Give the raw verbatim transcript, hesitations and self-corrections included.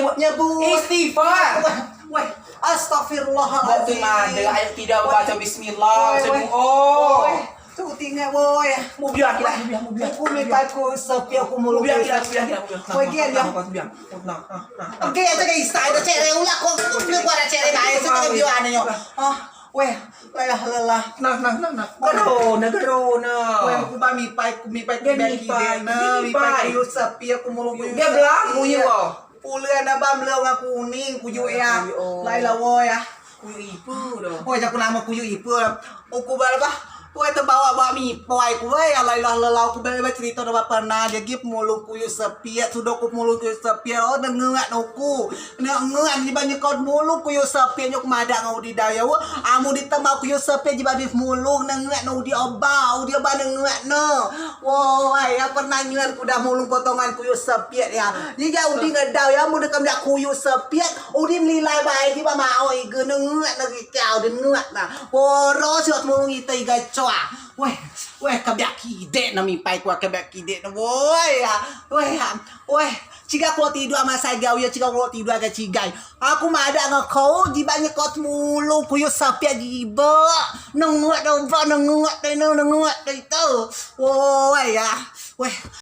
nyebut. Nyebut. Istighfar. Weh, weh. Astagfirullahaladzim. Bok tu mada, ayat tidak baca bismillah. Weh, weh. Weh. Tu tinggal, woi. Mubiak lah, mubiak, mubiak. Aku mipai ku sepi, aku mulung. Mubiak lah, mubiak lah, mubiak. Woi, gian ya. Mubiak. Oke, itu ke isai, itu cere ulah kok. Aku punya kuara cere naik, itu ke biar aneh yo. Ah, weh, lelah, lelah. Nah, nah, nah, nah. Corona, corona. Weh, aku ba mipai, aku mipai, aku mipai, aku mipai. Mipai ku sepi, aku mulung. Dia belang, bunyi wo. Pule anak ba melong aku kuning, kuyu ya. Lai lawo ya. Kuyu ipe dah. Woi, jaku nama kuyu ipe. Uku bal bah. Woi, tebawa ba mipai ku, woi, alai lah lelau ku bal ba cerita dah ba pernah dia gip mulung kuyu sepiak, sudo ku mulung kuyu sepiak, oh, dengeak nuku. Dengeak ni banyak kau mulung kuyu sepiak, nyok madak ngau di daya, woi. Amu di temau kuyu sepiak, jiba bif mulung, dengeak nu di oba, udi oba dengeak ne. Woi, ya pernah nyuan ku dah mulung potongan kuyu sepiak ya. Jadi ya udi ngedau ya, amu di kemliak kuyu sepiak, udi melilai bae, jiba mau ige, dengeak ne kau, dengeak na. Woro siwak mulung ite iga coa. Weh, weh, kebiak kidek na mipai ku, kebiak kidek na. Woi, ya. Weh, ya. Weh, cigai kulo tidua masai gau ya, cigai kulo tidua ga cigai. Aku madak ngen kau, jiba nyekot mulung kuyu sepiak jiba. Nenguak do ba, nenguak do ino, nenguak do ito. Woi, ya. Weh,